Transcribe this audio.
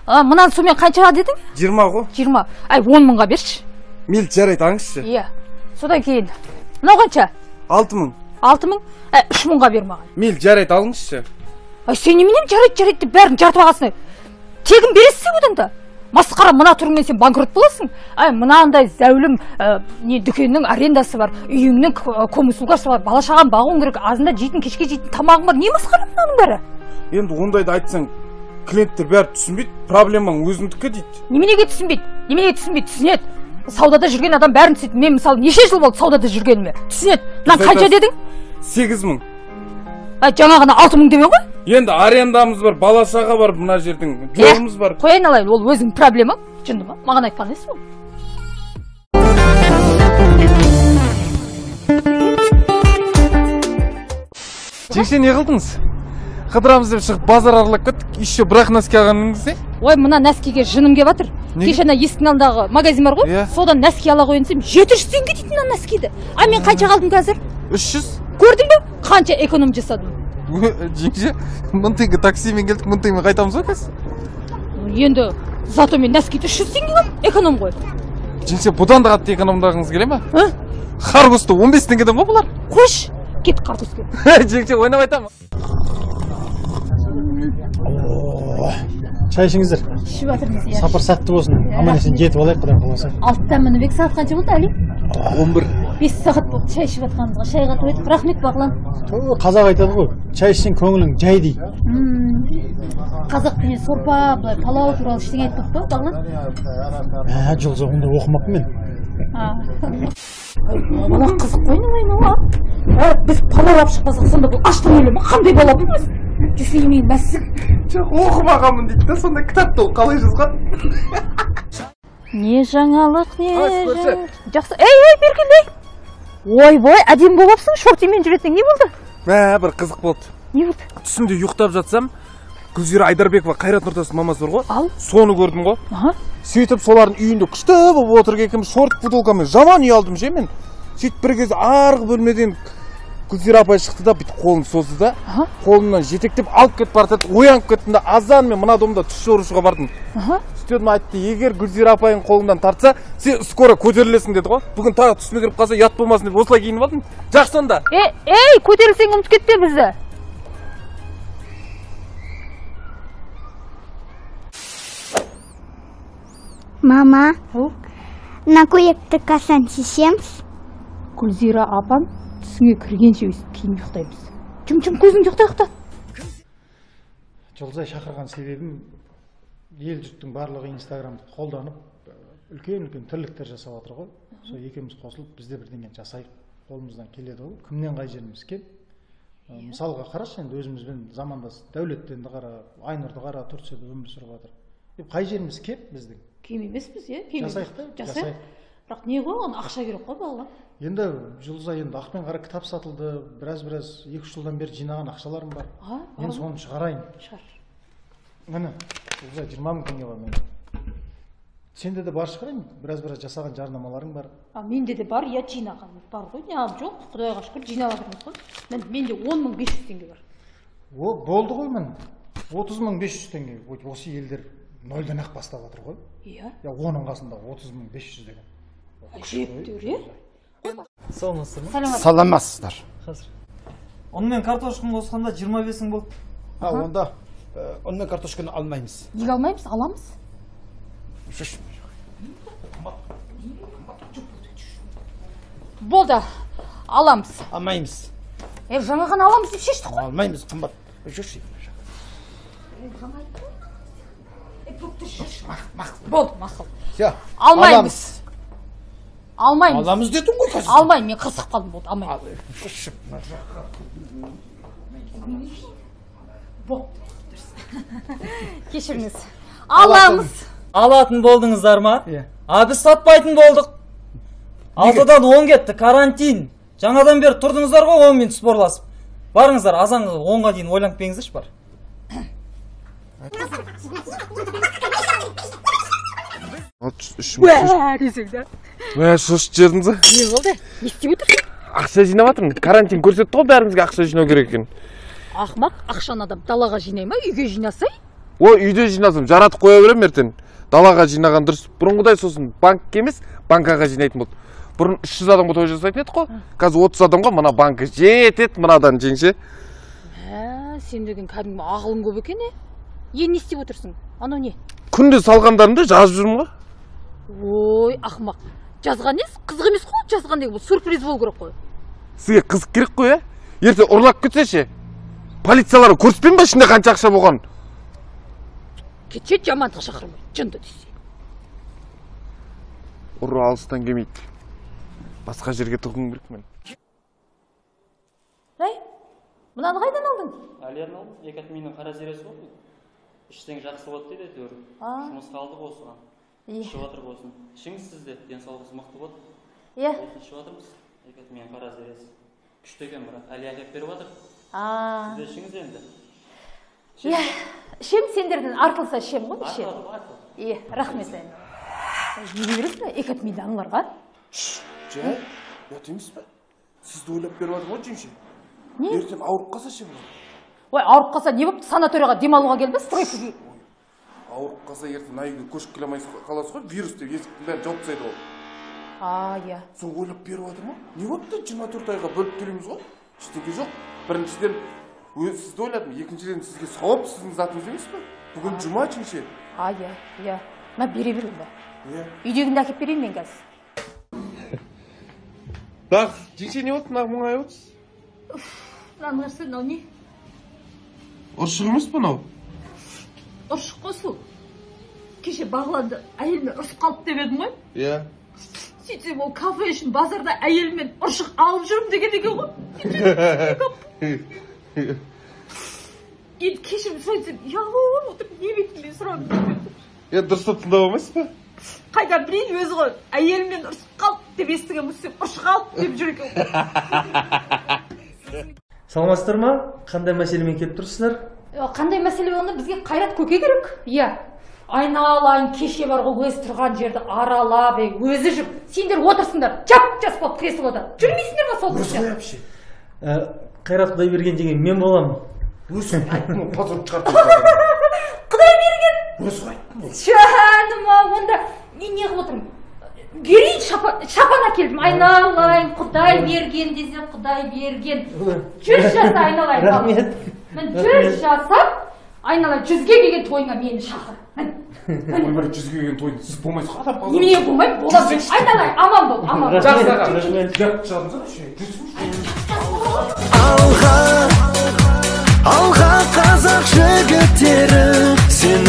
Мынаны сонымен қаншаға дедің? 20 ғой. 20. Ай, 10 мыңға берші. Мейлі, жарайды, алыңызшы. Иә. Содан кейін мынау қанша? 6 мың. 6 мың? Ай, 3 мыңға бер маған. Мейлі, жарайды, алыңызшы. Ай, сен немене жарайды, жарайды деп бәрін жартып алғансың. Тегін бересің одан да. Масқара, мына түріңмен сен банкрот боласың. Ай, мынандай зәулім не дүкеннің арендасы бар, үйіңнің коммуслугасы бар, бала шағаны бағуың керек, азында жейтін, кешке жейтін тамағың бар. Не масқара мынаның бәрі? Енді ондайды айтсаң, клиенттер бәрі түсінбейді, проблемаң өзіңдікі дейді. Неменеге түсінбейді? Неменеге түсінбейді? Түсінеді. Саудада жүрген адам бәрін түсінеді. Мен мысалы неше жыл болды саудада жүргеніме. Түсінеді. Мынаны қанша дедің? 8 мың. Ай, жаңа ғана 6 мың демен ғой? Енді арендамыз бар, бала шаға бар, мына жердің жолымыз бар. Қояйын алайын, ол өзің проблемаң. Жынды ма? Маған айтқан емес ол. Жеңше, не қылдыңыз? Қыдырамыз деп шығып базар аралап кеттік, еще бірақ носки алғаныңыз не? Ой, мына носкиге жыным кеп жатыр. Кеше ана есіктің алдындағы магазин бар ғой, содан носки ала қояйын десем, 700 теңге дейтін мына носкиді. А мен қанша қалдым қазір? 300. Көрдің бе? Қанша эконом жасадым. Жеңше, 1000 теңге таксимен келдік, 1000 теңгемен қайтамыз ғой қазір. Енді зато мен носкиді 300 теңгеге алдым, эконом ғой. Жеңше, бұдан да қатты экономдағыңыз келе ме? Қарғысты 15 теңгеден ғой бұлар. Қойшы, кет қарғысқа. Жеңше, ойнап айтамын. Чай ішіңіздер. Ішіп жатырмыз, иә. Сапар сәтті болсын. Аман есен жетіп алайық, Құдай қаласа. 6-тан мініп едік, сағат қанша болды, Әли? 11. 5 сағат болды чай ішіп жатқанымызға. Шайға тойдық. Рахмет, Бағлан. Қазақ айтады ғой, чай ішсең көңілің жай дейді. Қазақ деген сорпа, былай палау туралы ештеңе айтпапты ба, Бағлан? Ә, жоқ, жоқ, ондай оқымаппын мен. Бала қызық қой, айналайын, а? Біз палау алып шықпасақ, сонда бұл аштан өле ме? Қандай бала бұл өзі? Жүсеймей мәссің. Жоқ, оқымағанмын дейді да, сонда кітапты ол қалай жазған? Не жаңалық, не жаңалық. Жақсы, ей, ей, бері кел, ей. Ойбой, әдемі болыпсың, шортимен жүретін, не болды? Мә, бір қызық болды. Не болды? Түсімде ұйықтап жатсам, Гүлзира Айдарбекова, Қайрат Нұртастың мамасы бар ғой. Ал? Соны көрдім ғой. Сөйтіп солардың үйінде күшті болып отыр екенмін, шорт футболкамен жаман ұялдым ше мен. Сөйтіп бір кезде арғы бөлмеден Гүлзира апай шықты да, бүйтіп қолын созды да, қолымнан жетектеп алып кетіп бара жатты. Оянып кеттім да, азан мен мына домда түс жорушыға бардым. Сөйтіп айтты, егер Гүлзира апайың қолыңнан тартса, сен скоро көтерілесің деді ғой. Бүгін тағы түсіме кіріп қалса, ұят болмасын деп осылай киініп алдым. Жақсы онда. Ей, көтерілсең ұмытып кетпе бізді. Мама, мына көйлекті қашан шешеміз? Гүлзира апам түсіңе кіргенше өйстіп киініп ұйықтаймыз. Жұм-жұм көзіңді ұйықта, ұйықта. Жұлдызай шақырған себебім, ел жұрттың барлығы Инстаграмды қолданып, үлкен-үлкен тірліктер жасап жатыр ғой. Сол екеуміз қосылып, біз де бірдеңе жасайық. Қолымыздан келеді ғой. Кімнен қай жеріміз кем? Мысалға қарашы, енді өзімізбен замандас Дәулеттенді қара, Айнұрды қара, Турцияда өмір сүріп жатыр. Қай жеріміз кем біздің? Кем емеспіз, иә? Кем Жасайық та, жасайық. Бірақ не ғой, оған ақша керек қой, балалар. Енді Жұлдызай, енді ақ пен қара кітап сатылды, біраз-біраз 2-3 жылдан бері жинаған ақшаларым бар. Мен соны шығарайын. Шығар. Міне, Жұлдызай, 20 мың теңге бар менде. Сенде де бар шығар енді, біраз-біраз жасаған жарнамаларың бар. Менде де бар, иә, жинаған бар ғой. Неғып жоқ, Құдайға шүкір, жинап жатырмыз ғой. Менде 10 500 теңге бар. О, болды ғой міне. 30 500 теңге. Ой, осы елдер нөлден ақ бастап жатыр ғой. Иә. Я, оның қасында 30 500 деген. Әжептәуір, иә? Саламатсыздар ма? Саламатсыздар. Қазір. Ұн мен картошканы қосқанда 25 мың болды. Ha, онда ұн мен картошканы алмаймыз. Неге алмаймыз? Аламыз. Шүш. Болды, аламыз. Алмаймыз. Жаңа ғана аламыз деп шештік қой. Алмаймыз, қымбат. Жүрші. Болды, мақұл. Все. Алмаймыз. Алмаймыз. Аламыз дедің ғой қазір. Алмаймын, мен қырсығып қалдым, болды, алмаймын. Жүрші. Болды. Кешіріңіз. Аламыз. Алатын болдыңыздар ма? Иә. А біз сатпайтын болдық. 6-дан 10 кетті, карантин. Жаңадан бері тұрдыңыздар ғой 10 минут спорласып. Барыңыздар, азанғы 10-ға дейін ойланып келіңіздерші бар. 63 мың. Уә, десең да. Мә, шошытып жібердіңіз ба? Не болды? Не істеп отырсың? Ақша жинап жатырмын. Карантин көрсетті ғой бәрімізге ақша жинау керек екенін. Ақымақ, ақшаны адам далаға жинай ма, үйге жинасай? Ой, үйде жинасам, жаратып қоя беремін ертең. Далаға жинаған дұрыс. Бұрынғыдай сосын банкке емес, банкаға жинайтын болды. Бұрын 300 адамға той жасайтын едік қой. Қазір 30 адамға мына банка жетеді, мынадан жеңше. Сен деген кәдімгі ақылың көп екен, е? Енді не істеп отырсың? Анау не? Күнде салғандарымды жазып жүрмін ғой. Ой, ақымақ. Жазған несі? Қызық емес қой, жазған деген бұл сюрприз болу керек қой. Сізге қызық керек қой, е? Ертең ұрлап кетсе ше? Полицияларға көрсетпеймін ба ішінде қанша ақша болғанын? Кетсе жамандық шақырмай, жынды десе. Ұры алыстан келмейді. Басқа жерге тығуым керек мен. Әй, мынаны қайдан алдың? Әлиядан алдым. Екі атменің қара зересі ғой. Ішсең жақсы болады дейді әйтеуір. Жұмысқа алдық осыған. Ішіп жатыр болсын. Ішіңіз сіз де, денсаулығыңыз мықты болады. Иә. Осыны ішіп жатырмыз. Екі атменің қара зересі. Күшті екен бірақ. Әлия әкеліп беріп жатыр. Сіз де ішіңіз енді. Иә, ішем сендерден артылса ішем ғой, ішем. Артылады, артылады. Иә, рахмет айналайын. Не бересің екі атменді аналарға? Жай, ұят емес пе? Сізді ойлап беріп жатырмын ғой, жеңше. Не? Ертең ауырып қалса ше бұлар? Ой, ауырып қалса не болыпты? Санаторийға демалуға келді, стройкаға. Ауырып қалса ертең мына үйге көшіп келе алмай қаласыз ғой, вирус деп есіктің бәрін жауып тастайды ғой. А, иә. Соны ойлап беріп жатырмын. Не болыпты? 24 айға бөліп төлейміз ғой. Ештеңе жоқ. Біріншіден, сізді ойладым, екіншіден сізге сауап, сіздің затыңыз емес пе? Бүгін жұма, жеңше. А, иә, иә. Мә, бере бер онда. Иә. Үйдегіңді әкеліп берейін мен қазір. Нақ, жеңше не болды? Нақ мұңайып отырсыз? Мынаны қараса, мынау не? Ұршық емес пе мынау? Ұршық қой сол. Кеше Бағланды әйелімен ұрысып қалды деп едім ғой. Иә. Сөйтсем ол кафе үшін базарда әйелімен ұршық алып жүрмін деген екен ғой. Енді кешірім сұрайын десем, ұялып отырып не бетіммен сұраймын деп. Е, дұрыстап тыңдап алмайсыз ба? Қайдан білейін өзі ғой, әйелімен ұрысып қалды деп естіген болсам, ұршық алып деп жүр екен ғой. Саламатсыздар ма? Қандай мәселемен келіп тұрсыздар? Қандай мәселе болғанда бізге Қайрат көке керек. Иә. Айналайын, кеше бар ғой, өзі тұрған жерді аралап, өзі жүріп. Сендер отырсыңдар, жап-жас болып креслода. Жүрмейсіңдер ма сол Өзі кісі? ғой әпше. Қайрат Құдайберген деген мен боламын. Өзі айттым ғой, позор шығарып. Құдайберген! Өзі айттым ғой. Жаным ау, онда мен не қылып отырмын? Берейін, шапан әкелдім. Айналайын, Құдай берген десе, Құдай берген. 100 жаса айналайын. Рахмет. Мен 100 жасап, айналайын, 100-ге келген тойыңа мені шақыр. Ой, бір 100-ге келген тойды сіз болмайсыз ғой, адам Немене болмаймын, боламын. Айналайын, аман бол, аман бол. Жақсы аға. Ұят шығармыз ба, жүрсінші. Алға, алға қазақ жігіттері, сен